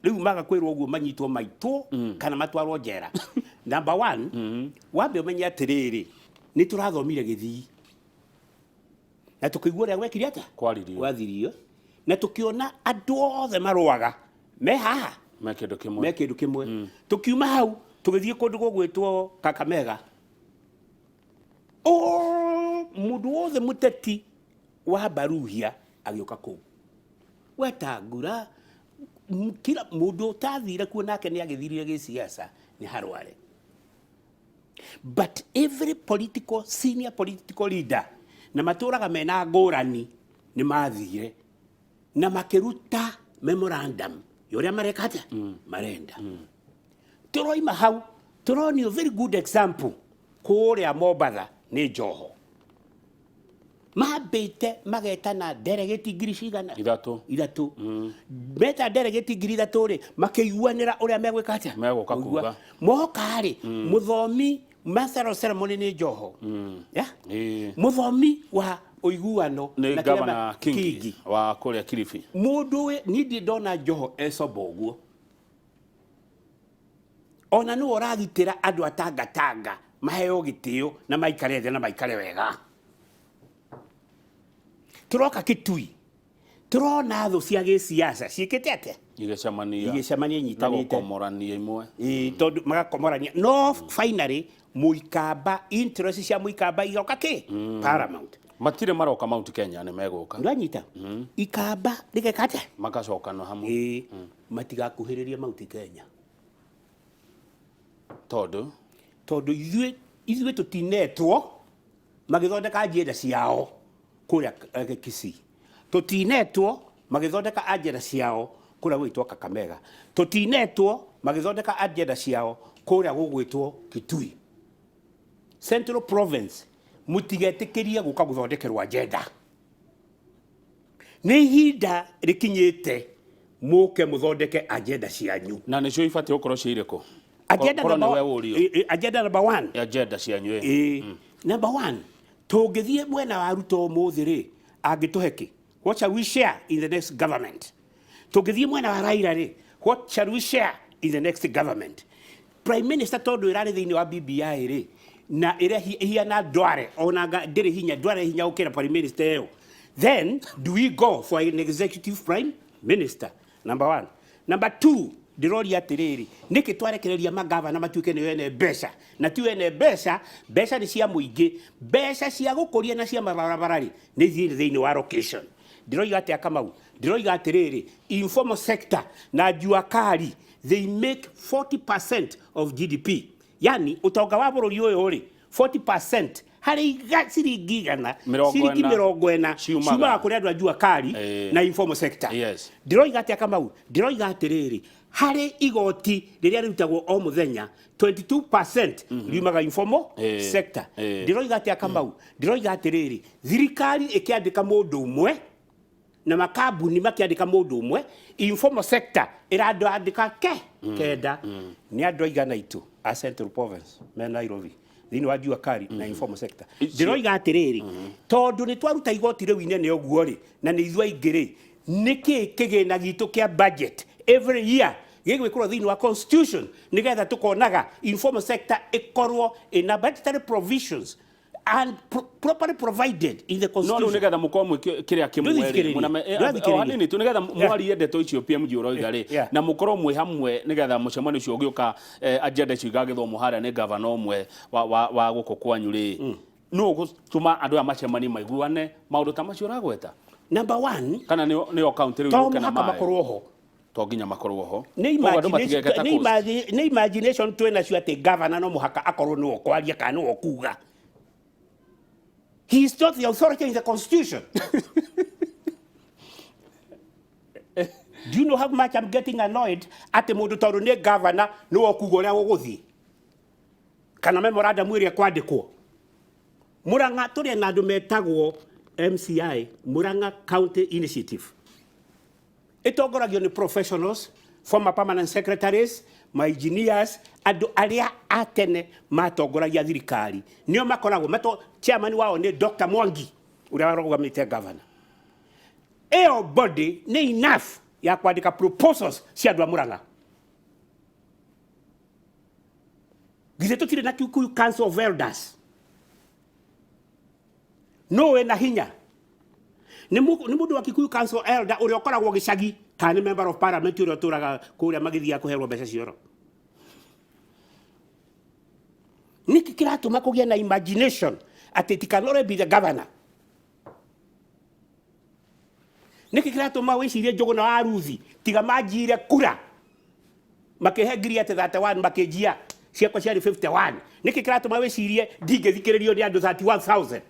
[SPEAKER 2] Rĩu maga kwĩrwo ũguo manyitwo maitwo kana matwarwo njera. Number one, wambe ũmenye atĩrĩrĩ, nĩ tũrathomire gĩthii na tũkĩigua ũrĩa gwekire atĩa.
[SPEAKER 1] Kwaririo.
[SPEAKER 2] Gwathirio na tũkĩona andũ othe marũaga me haha
[SPEAKER 1] me kĩndũ kĩmwe,
[SPEAKER 2] me kĩndũ kĩmwe. Tũkiuma hau tũgĩthiĩ kũndũ gũgwĩtwo Kakamega. O mũndũ wothe mũteti wa Baruhia agĩũka kũu wetangura kila mũndũ ũtathire kuo nake nĩ agĩthirire gĩsiasa nĩ harware. But every political senior political leader na matũraga mena ngũrani nĩ mathire na makĩruta memorandum ya ũrĩa mareka atĩa, marenda. Tũroima hau tũronio very good example kũrĩa Mombatha nĩ Joho. Mambĩte magetana delegate ngiri cigana?
[SPEAKER 1] Ithatũ.
[SPEAKER 2] Ithatũ. Meta delegate 3,000 rĩ, makĩiguanĩra ũrĩa megwĩka atĩa,
[SPEAKER 1] Megũka kuga.
[SPEAKER 2] Moka rĩ, mũthomi master of ceremony nĩ Joho. Yeah? Mũthomi wa ũiguano
[SPEAKER 1] nĩ
[SPEAKER 2] na kĩrĩa
[SPEAKER 1] Governor Kingi wa kũrĩa Kilifi.
[SPEAKER 2] Mũndũ wĩ niĩ ndirĩ ndona Joho ecoba ũguo. Ona nĩwe ũragitĩra andũ a Tangatanga maheo gĩtĩo na maikare thĩ na maikare wega. Tũroka Kitui, tũrona thũ cia gĩsiasa ciĩkĩte atĩa?
[SPEAKER 1] Igĩcemania.
[SPEAKER 2] Igĩcemania inyitanĩte.
[SPEAKER 1] Na gũkomorania imwe.
[SPEAKER 2] Ĩĩ, tondũ magakomorania. No finally Mũikamba, interest cia Mũikamba igoka kĩ? Paramount.
[SPEAKER 1] Matirĩ maroka Mount Kenya, nĩ megũka.
[SPEAKER 2] Ndwanyita? Ikamba rĩgeka atĩa?
[SPEAKER 1] Magacokana hamwe.
[SPEAKER 2] Ĩĩ, matigakuhĩrĩria Mount Kenya.
[SPEAKER 1] Tondũ?
[SPEAKER 2] Tondũ ithuĩ tũtinetwo magĩthondeka agenda ciao kũrĩa Kisii. Tũtinetwo magĩthondeka agenda ciao kũrĩa gũgwĩtwo Kakamega. Tũtinetwo magĩthondeka agenda ciao kũrĩa gũgwĩtwo Kitui. Central Province mũtigetĩkĩrie gũka gũthondekerwo agenda. Nĩ ihinda rĩkinyĩte mũke mũthondeke agenda cianyu.
[SPEAKER 1] Na nĩcio ibatiĩ gũkorwo ciĩ irĩkũ?
[SPEAKER 2] Agenda
[SPEAKER 1] Korwo
[SPEAKER 2] number
[SPEAKER 1] nĩwe
[SPEAKER 2] one,
[SPEAKER 1] ũrio.
[SPEAKER 2] Agenda number one.
[SPEAKER 1] Agenda cianyu, ĩ.
[SPEAKER 2] Number one, tũngĩthiĩ mwena wa Ruto ũmũthĩ rĩ, angĩtũhe kĩ? What shall we share in the next government? Tũngĩthiĩ mwena wa Raila rĩ, what shall we share in the next government? Prime minister tondũ ĩrarĩ thĩinĩ wa BBI rĩ, na ĩrĩa ĩhiana ndware ona ndĩrĩ hinya, ndware hinya gũkĩra prime minister ĩyo, then do we go for an executive prime minister? Number one. Number two, ndĩroria atĩrĩrĩ, nĩkĩ twarekereria magavana matuĩke nĩo ene mbeca, na ti ene mbeca? Mbeca nĩ cia mũingĩ. Mbeca cia gũkũria na cia mabarabara rĩ, nĩ ithiĩ thĩinĩ wa location. Ndĩroiga atĩa, Kamau? Ndĩroiga atĩrĩrĩ, informal sector na jua kali, they make 40% of GDP, yani ũtonga wa bũrũri ũyũ rĩ, 40% harĩ ciringi 100,
[SPEAKER 1] 40,
[SPEAKER 2] ciringi 40
[SPEAKER 1] ciumaga.
[SPEAKER 2] Ciumaga kũrĩ andũ a jua kali na informal sector. Ndĩroiga atĩa, Kamau? Ndĩroiga atĩrĩrĩ, harĩ igoti rĩrĩa rĩrutagwo o mũthenya, 22% riumaga informal sector. Ndĩroiga atĩa, Kamau? Ndĩroiga atĩrĩrĩ, thirikari ĩkĩandĩka mũndũ ũmwe na makambuni makĩandĩka mũndũ ũmwe, informal sector ĩrandĩka ke kenda. Nĩ andũ aigana itũ a Central Province me Nairobi thĩinĩ wa jua kali na informal sector? Ndĩroiga atĩrĩrĩ, tondũ nĩ twaruta igoti rĩu inene ũguo rĩ, na nĩ ithuĩ aingĩ rĩ, nĩkĩ kĩgĩna gitũ kĩa budget every year gĩgwĩkĩrwo thĩinĩ wa constitution, nĩgetha tũkonaga informal sector ĩkorwo ĩna budgetary provisions and properly provided in the
[SPEAKER 1] No rĩu
[SPEAKER 2] constitution?
[SPEAKER 1] nĩgetha mũkorwo mwĩ kĩrĩa kĩmwe rĩ,
[SPEAKER 2] Ndũthikĩrĩrie. Ndũrathikĩrĩria.
[SPEAKER 1] o hanini tu, nĩgetha mwarie ndeto icio PMG ũroiga rĩ, na mũkorwo mwĩ hamwe, nĩgetha mũcemanio ũcio ũgĩũka, agenda icio igagĩthomwo harĩa nĩ gavana ũmwe wa gũkũ kwanyu rĩ, nũ ũgũtũma andũ aya macemanie maiguane maũndũ ta macio ũragweta?
[SPEAKER 2] Number one,
[SPEAKER 1] Kana nĩyo county rĩu
[SPEAKER 2] to
[SPEAKER 1] yũke na
[SPEAKER 2] mũhaka
[SPEAKER 1] maĩ?
[SPEAKER 2] Makorwo ho.
[SPEAKER 1] To nginya makorwo ho.
[SPEAKER 2] Nĩ
[SPEAKER 1] Koguo andũ matigeke ta Coast.
[SPEAKER 2] Nĩ imagination twĩ nacio atĩ governor no mũhaka akorwo nĩwe ũkwaria kana nĩwe ũkuga. He is not the authority in the constitution. Do you know how much I'm getting annoyed atĩ mũndũ tondũ nĩ governor nĩwe ũkuga ũrĩa gũgũthiĩ kana memorandum ĩrĩa kwandĩkwo? Murang'a tũrĩ na andũ metagwo MCI, Murang'a County Initiative, ĩtongoragio nĩ professionals, former permanent secretaries, ma engineers, andũ arĩa a tene matongoragia thirikari nĩo makoragwo mato. Chairman wao nĩ Dr. Mwangi ũrĩa warũgamĩte governor. Ĩyo body nĩ enough ya kwandĩka proposals cia andũ a Murang'a. Githĩ tũtirĩ na Kikuyu Council of Elders? No wĩna hinya nĩ mũndũ wa Kikuyu Council Elder ũrĩa ũkoragwo gĩcagi, kana nĩ member of parliament ũrĩa ũtũraga kũrĩa magĩthiaga kũherwo mbeca cioro? Nĩkĩ kĩratũma kũgĩe na imagination atĩ it can only be the governor? Nĩkĩ kĩratũma wĩcirie Njũgũna wa Ruthi tiga manjire kura makĩhe ngiri atĩ 31, makĩnjia ciakwa ciarĩ 51? Nĩkĩ kĩratũma wĩcirie ndingĩthikĩrĩrio nĩ andũ 31,000?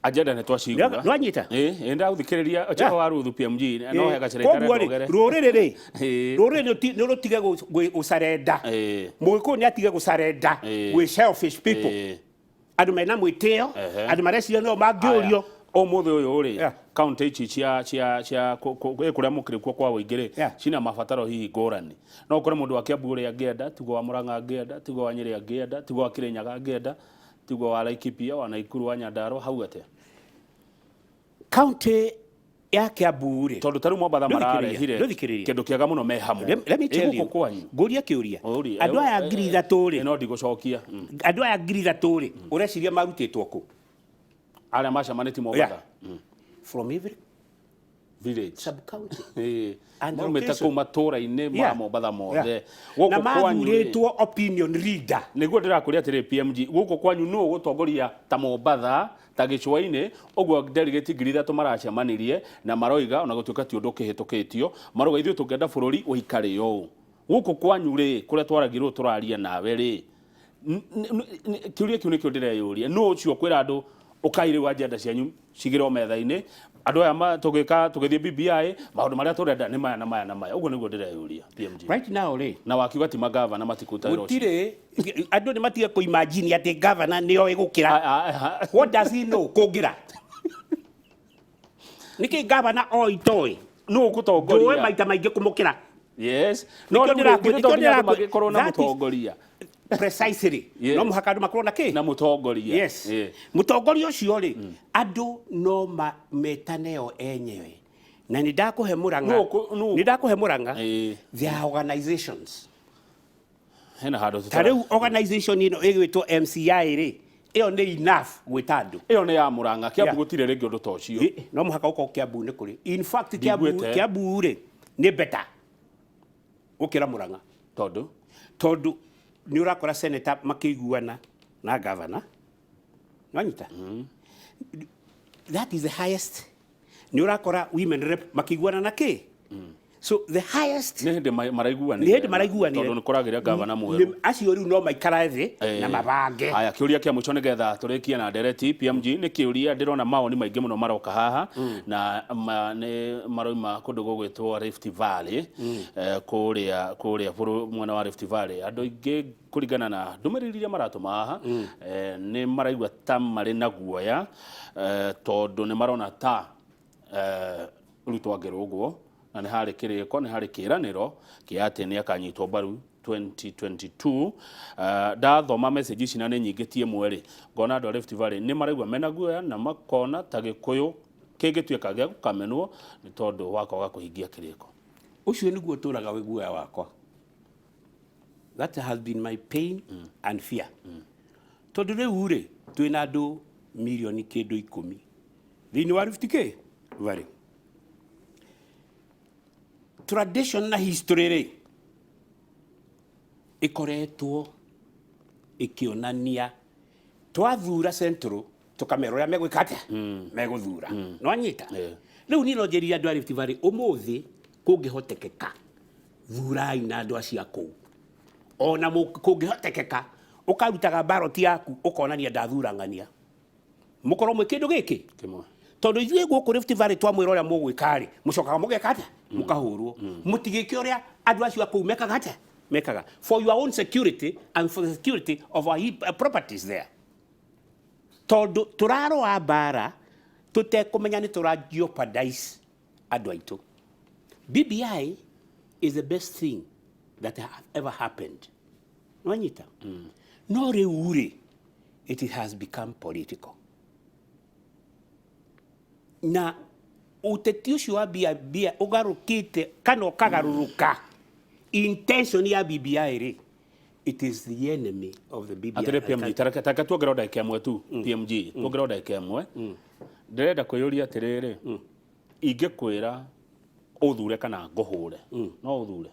[SPEAKER 1] Agenda nĩ twacigua.
[SPEAKER 2] Nĩwanyita?
[SPEAKER 1] Ĩ ndagũthikĩrĩria Ochero wa Ruthu PMG no he gacĩra
[SPEAKER 2] Koguo rĩ,
[SPEAKER 1] itarendogere.
[SPEAKER 2] rũrĩrĩ rĩ, rũrĩrĩ nĩ rũtige gũcarenda. Mũgĩkũyũ nĩ atige gũcarenda gwĩ selfish people, andũ mena mwĩtĩo, andũ mareciria no mangĩũrio.
[SPEAKER 1] Ũmũthĩ ũyũ rĩ, kaunti ici cia kũrĩa mũkĩrĩ kuo kwa ũingĩ rĩ, cina mabataro hihi ngũrani. No ũkore mũndũ wa Kiambu ũrĩa angĩenda tiguo wa Murang'a angĩenda, tiguo wa Nyĩrĩ angĩenda, tiguo wa Kĩrĩnyaga angĩenda, tiguo wa Laikipia, wa Naikuru, wa Nyandarua, hau atĩa?
[SPEAKER 2] Kaunti ya Kiambu rĩ,
[SPEAKER 1] Tondũ ta rĩu Mombatha mararehire
[SPEAKER 2] Ndũthikĩrĩrie.
[SPEAKER 1] kĩndũ kĩega mũno me hamwe.
[SPEAKER 2] Let me tell
[SPEAKER 1] Ĩ,
[SPEAKER 2] you.
[SPEAKER 1] gũkũ kwanyu.
[SPEAKER 2] Ngũrie kĩũria.
[SPEAKER 1] Ũrie.
[SPEAKER 2] Andũ aya 3,000 rĩ,
[SPEAKER 1] No ndigũcokia.
[SPEAKER 2] Andũ aya 3,000 rĩ, ũreciria marutĩtwo kũ?
[SPEAKER 1] Arĩa macemanĩtie Mombatha.
[SPEAKER 2] From every
[SPEAKER 1] village,
[SPEAKER 2] sub county and
[SPEAKER 1] maumĩte
[SPEAKER 2] location.
[SPEAKER 1] kũu matũra-inĩ ma Mombatha mothe.
[SPEAKER 2] Na
[SPEAKER 1] Gũkũ kwanyu rĩ,
[SPEAKER 2] mathurĩtwo opinion leader.
[SPEAKER 1] Nĩguo ndĩrakũria atĩrĩ, PMG, gũkũ kwanyu nũ ũgũtongoria ta Mombatha, ta gĩcũa-inĩ ũguo delegate 3,000 maracemanirie na maroiga, ona gũtuĩka ti ũndũ ũkĩhĩtũkĩtio, maroiga ithuĩ tũngĩenda bũrũri ũikare ũũ. Gũkũ kwanyu rĩ, kũrĩa twaragirwo tũraria nawe rĩ, kĩũria kĩu nĩkĩo ndĩreyũria, nũ ũcio kwĩra andũ ũkai rĩu agenda cianyu cigĩrwo metha-inĩ, andũ aya tũgĩka tũgĩthiĩ BBI, maũndũ marĩa tũrenda nĩ maya na maya na maya? Ũguo nĩguo ndĩreyũria, PMG.
[SPEAKER 2] Right now rĩ,
[SPEAKER 1] Na wakiuga ti magavana matikuta wĩra ũcio.
[SPEAKER 2] Gũtirĩ andũ nĩ matige kũimagine atĩ governor nĩoĩ gũkĩra. What does he know kũngĩra? Nĩkĩ governor oĩ toĩ?
[SPEAKER 1] Nũ ũgũtongoria?
[SPEAKER 2] Njũĩ maita maingĩ kũmũkĩra.
[SPEAKER 1] Yes, no
[SPEAKER 2] Nĩkĩo
[SPEAKER 1] rĩu rĩngĩ to
[SPEAKER 2] nĩkĩo
[SPEAKER 1] nginya andũ magĩkorwo na
[SPEAKER 2] that is
[SPEAKER 1] mũtongoria.
[SPEAKER 2] Precisely. No mũhaka andũ makorwo na kĩ?
[SPEAKER 1] Na mũtongoria.
[SPEAKER 2] Yes. Mũtongoria ũcio rĩ, andũ no metane o enyewe. Na nĩ ndakũhe Mũrang'a.
[SPEAKER 1] Nũ kũ- nũ-
[SPEAKER 2] Nĩ ndakũhe Mũrang'a.
[SPEAKER 1] Ĩĩ.
[SPEAKER 2] There are organizations.
[SPEAKER 1] Hena handũ
[SPEAKER 2] Ta rĩu organization ĩno ĩgwĩtwo MCI rĩ, ĩyo nĩ enough gwĩta andũ.
[SPEAKER 1] Ĩyo nĩ ya Mũrang'a. Kĩambu
[SPEAKER 2] Yeah.
[SPEAKER 1] gũtirĩ rĩngĩ ũndũ ta ũcio.
[SPEAKER 2] Ĩ, no mũhaka ũkorwo Kiambu nĩ kũrĩ. In fact, Kiambu
[SPEAKER 1] Ndiguĩte.
[SPEAKER 2] Kiambu rĩ nĩ better gũkĩra Mũrang'a.
[SPEAKER 1] Tondũ
[SPEAKER 2] Tondũ nĩ ũrakora senator makĩiguana na governor. Nwanyita? That is the highest. Nĩ ũrakora women rep makĩiguana na kĩ? So the highest
[SPEAKER 1] nĩ hĩndĩ maraiguanire.
[SPEAKER 2] Nĩ hĩndĩ maraiguanire.
[SPEAKER 1] Tondũ nĩ kũragĩria gavana mwerũ.
[SPEAKER 2] Acio rĩu no maikara thĩ na mabange.
[SPEAKER 1] Haya, kĩũria kĩa mũico nĩgetha tũrĩkie na ndereti PMG nĩ kĩũria ndĩrona mawoni maingĩ mũno maroka haha na nĩ maroima kũndũ gũgwĩtwo Rift Valley, kũrĩa mwena wa Rift Valley. Andũ aingĩ kũringana na ndũmĩrĩri iria maratũma haha, nĩ maraigua ta marĩ na guoya, tondũ nĩ marona ta Ruto angĩrũngwo, na nĩ harĩ kĩrĩko, nĩ harĩ kĩĩranĩro kĩa atĩ nĩ akanyitwo mbaru 2022. Ndathoma message ici na nĩ nyingĩ ti ĩmwe rĩ, ngona andũ a Rift Valley nĩ maraigua mena guoya na makona ta Gĩkũyũ kĩngĩtuĩka gĩa gũkamenwo nĩ tondũ wa kwaga kũhingia kĩrĩko.
[SPEAKER 2] Ũcio nĩguo ũtũraga wĩ guoya wakwa. That has been my pain and fear. Tondũ rĩu rĩ, twĩna andũ mirioni kĩndũ 10 thĩinĩ wa Rift kĩ Valley. Tradition na history rĩ ĩkoretwo ĩkĩonania twathura Central tũkamera ũrĩa megwĩka atĩa, megũthura. Nĩwanyita? Rĩu niĩ no njĩrire andũ a Rift Valley ũmũthĩ, kũngĩhotekeka thurai na andũ acio a kũu. Ona kũngĩhotekeka ũkarutaga ballot yaku ũkonania ndathura ng'ania, mũkorwo mwĩ kĩndũ gĩkĩ
[SPEAKER 1] kĩmwe.
[SPEAKER 2] Tondũ ithuĩ gũkũ Rift Valley twamwĩra ũrĩa mũgwĩka rĩ, mũcokaga mũgeka atĩa? Mũkahũrwo. Mũtigĩke ũrĩa andũ acio a kũu mekaga atĩa, mekaga, for your own security and for the security of our properties there. Tondũ tũrarũa mbara tũtekũmenya nĩ tũra jeopardize andũ aitũ. BBI is the best thing that have ever happened. Nwanyita? No rĩu rĩ, it has become political. Na ũteti ũcio wa BBI ũgarũkĩte kana ũkagarũrũka intention ya BBI rĩ, it is the enemy of the BBI.
[SPEAKER 1] Atĩrĩ PMG, tareke tuongerwo ndagĩka ĩmwe tu. PMG, tuongerwo ndagĩka ĩmwe. Ndĩrenda kwĩyũria atĩrĩrĩ, ingĩkwĩra ũthure kana ngũhũre, no ũthure?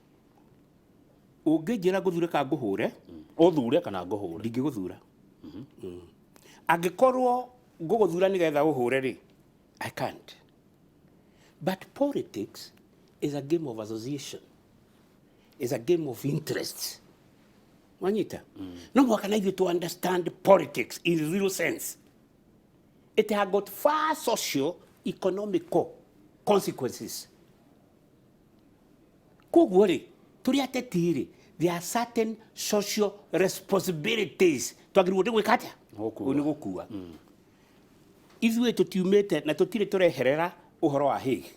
[SPEAKER 2] Ũngĩnjĩra ngũthure kana ngũhũre?
[SPEAKER 1] Ũthure kana ngũhũre.
[SPEAKER 2] Ndingĩgũthura. Angĩkorwo ngũgũthura nĩgetha ũhũre rĩ, I can't. But politics is a game of association, is a game of interests. Wanyita? No mũhaka na ithuĩ to understand politics in real sense. It has got far social economical consequences. Koguo rĩ, tũrĩ ateti rĩ, there are certain social responsibilities twagĩrĩirwo nĩ gwĩka atĩa? Nĩ gũkua. Ithuĩ tũtiumĩte na tũtirĩ tũreherera ũhoro wa Hague.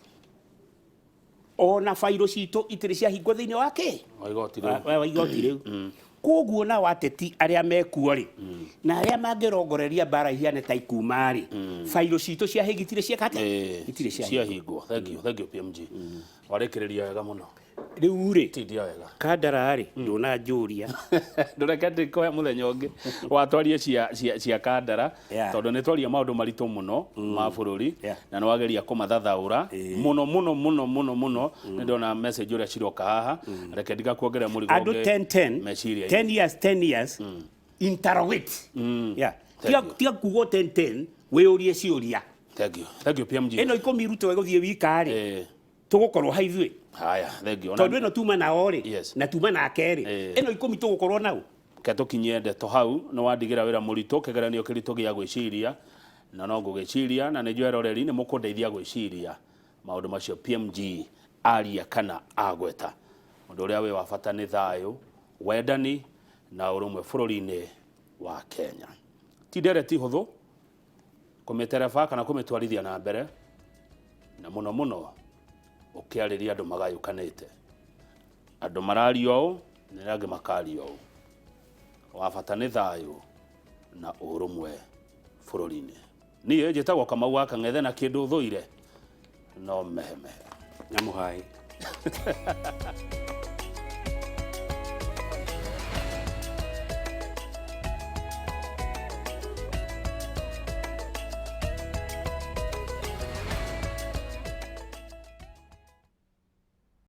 [SPEAKER 2] Ona bairũ citũ itirĩ ciahingwo thĩinĩ wa kĩ?
[SPEAKER 1] Wa igoti rĩu.
[SPEAKER 2] Wa igoti rĩu. Koguo nao ateti arĩa mekuo rĩ, na arĩa mangĩrongoreria mbara ihiane ta ikuma rĩ, bairũ citũ cia Hague itirĩ cieka atĩa? Itirĩ ciahingwo.
[SPEAKER 1] Ciahingwo. Thank you, thank you PMG. Warĩkĩrĩria wega mũno.
[SPEAKER 2] Rĩu rĩ,
[SPEAKER 1] tindia wega.
[SPEAKER 2] Kandara rĩ, ndũnanjũria.
[SPEAKER 1] Ndũreke ndĩkũhe mũthenya ũngĩ watwarie cia Kandara, tondũ nĩ twaria maũndũ maritũ mũno ma bũrũri na nĩ wageria kũmathathaũra mũno mũno mũno mũno mũno. Nĩ ndona message ũrĩa ciroka haha, reke ndigakuongerera mũrigo
[SPEAKER 2] Andũ
[SPEAKER 1] ũngĩ
[SPEAKER 2] 10 10
[SPEAKER 1] meciria-inĩ.
[SPEAKER 2] 10 years, 10 years, interrogate. Yeah. Tiga kugo 10 10, wĩyũrie ciũria.
[SPEAKER 1] Thank you, thank you PMG.
[SPEAKER 2] Ĩno 10 Ruto ĩgũthiĩ wika rĩ, tũgũkorwo ha ithuĩ.
[SPEAKER 1] Haya, thank you.
[SPEAKER 2] Tondũ ĩno tuma nao rĩ, na tuma nake rĩ, ĩno 10 tũgũkorwo nao.
[SPEAKER 1] Ke tũkinyie ndeto hau. Nĩ wandigĩra wĩra mũritũ, kĩgeranio kĩritũ gĩa gwĩciria, na no ngũgĩciria, na nĩ njũĩ eroreri nĩ mũkũndeithia gwĩciria maũndũ macio PMG aria kana agweta. Ũndũ ũrĩa wĩ wa bata nĩ thayũ, wendani na ũrũmwe bũrũri-inĩ wa Kenya. Ti ndereti hũthũ kũmĩtereba kana kũmĩtwarithia na mbere, na mũno mũno ũkĩarĩria andũ magayũkanĩte. Andũ mararia ũũ na arĩa angĩ makaria ũũ. Wa bata nĩ thayũ na ũrũmwe bũrũri-inĩ. Niĩ njĩtagwo Kamau wa Kang'ethe, na kĩndũ thũire no mehemehe.
[SPEAKER 2] Na mũhai.